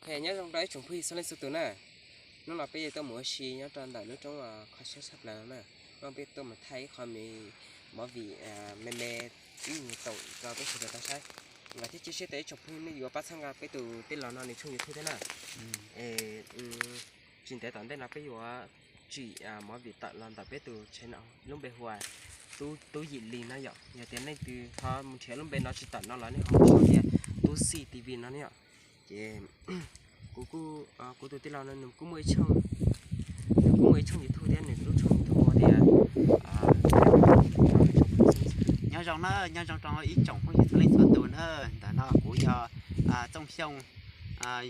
Nyob zoo rau ib tsoom phooj ywg txhua leej txhua tus na. Hnub no peb yuav tuaj mus ua si nyob rau ntawm lub roob kho siab tshaj plaws no na. Hnub no peb tuaj mus thaij ib qho movie, movie me me, ib nyuag toom rau peb sawv daws tau saib. Vam thiab cia siab tias ib tsoom phooj ywg nej yuav pab txhawb nqa peb tus tij laug no nws tshooj YouTube thiab na. Tsis ntev tom ntej no peb yuav tsim movie tawm los ntawm peb tus channel lub npe hu ua Tub Yim Lis no yom. Yog tias leej twg ho mus nrhiav lub npe no tsis tawm no los nej ho mus saib tias Tub Xij T V no ne yom. Ces kuv, kuv tus tij laug no nws kuj muaj ib tshooj, nws kuj muaj ib tshooj YouTube thiab nws lub tshooj YouTube hu tias Nyob zoo na, nyob zoo rau ib tsoom phooj ywg txhua leej txhua tus na. Ntawm no kuv yog Txooj Xyooj,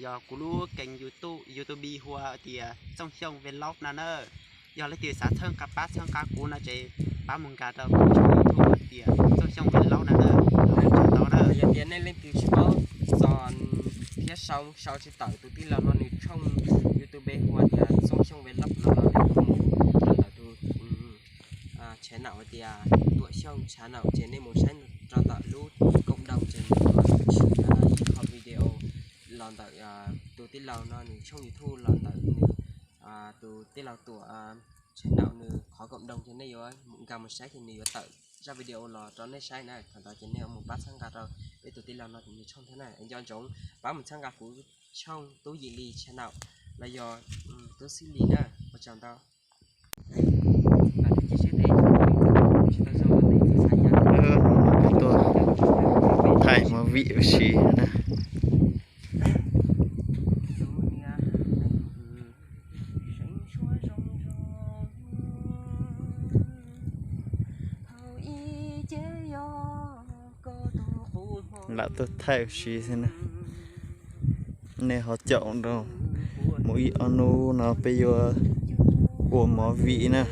yog kuv lub keeb YouTube, YouTube hu tias Txooj Xyooj Vlog no na. Yog leej twg xav txhawb nqa, pab txhawb nqa kuv no ces pab mus nkag rau kuv tshooj YouTube tias Txooj Xyooj Vlog no na. Tau na. Yog tias nej leej twg tsis paub txog thiab sau, sau tsis tawm tus tij laug no nws tshooj YouTube hu tias Txooj Xyooj Vlog no los nej mus rau ntawm tus channel hu tias Tuam Xyooj channel ces nej mus saib rau ntawm lub cộng đồng ces nws yuav tshwm ib qho video los ntawm tus tij laug no nws tshooj YouTube los ntawm nws tus tij laug Tuam channel nws qhov cộng đồng ces nej yuav nkag mus saib ces nws yuav tawm zaj video los rau nej saib na. Thaum ntawd ces nej yuav mus pab txhawb nqa rau peb tus tij laug no nws tshooj thiab na. Nco ntsoov pab mus txhawb nqa kuv tshooj Tub Yim Lis channel los yog Tub Xij Lis na. Ua tsaug ntau. Tuaj thaij movie ua si na. Lam tuaj thaij ua si xwb na. Nej ho caum nrog mus ib ob hnub no peb yuav ua movie na.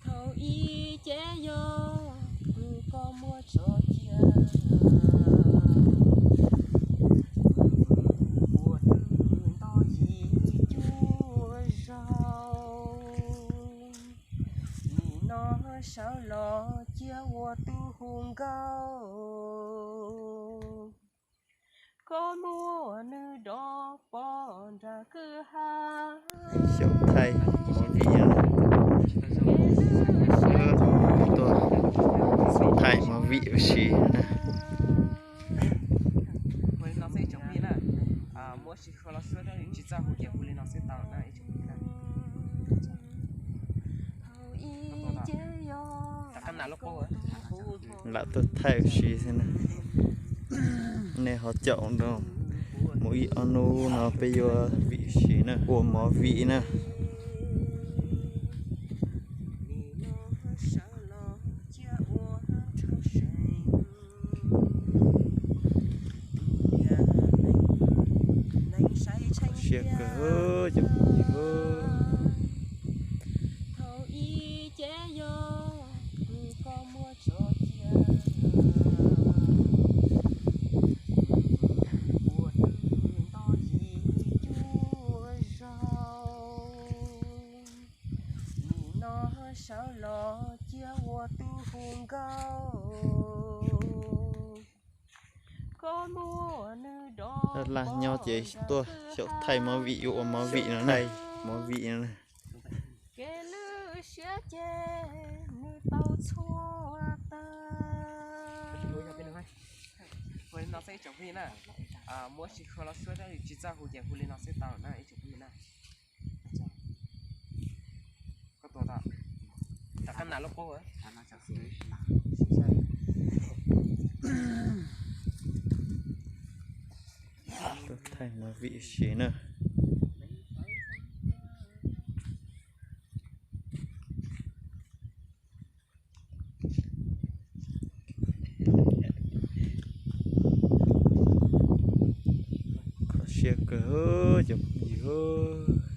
Thaum ub ces yog koj muab tso cia, ua nto yim cuaj zaug. Nim no sawv los cia ua tus hu nkauj, koj muab nws dov pov nram kwj ha. Xyaum thaij movie, tuaj thaij movie ua si na. Lam tuaj thaij ua si xwb na. Nej ho caum nrog mus ib ob hnub no peb yuav ua movie na. Siab kawg cov phooj ywg. Thaum ub ces yog koj muab tso cia, ua nto yim cuaj zaug. Nim no sawv los cia ua tus hu nkauj, koj muab nws dov. Laj nyob ces tuaj xyaum thaij movie, yuav ua movie no na. Movie no na. Kev lwj siab ces nws tau txhua tag. Hu li no xwb ib tsoom phooj ywg na. Muab tsis kho los suab, tsis txawj hu ces hu li no xwb tau na ib tsoom phooj ywg na. Koj tua tau. Rov qab nas lub qub. Tuaj thaij movie si na. Kho siab kawg cov phooj ywg.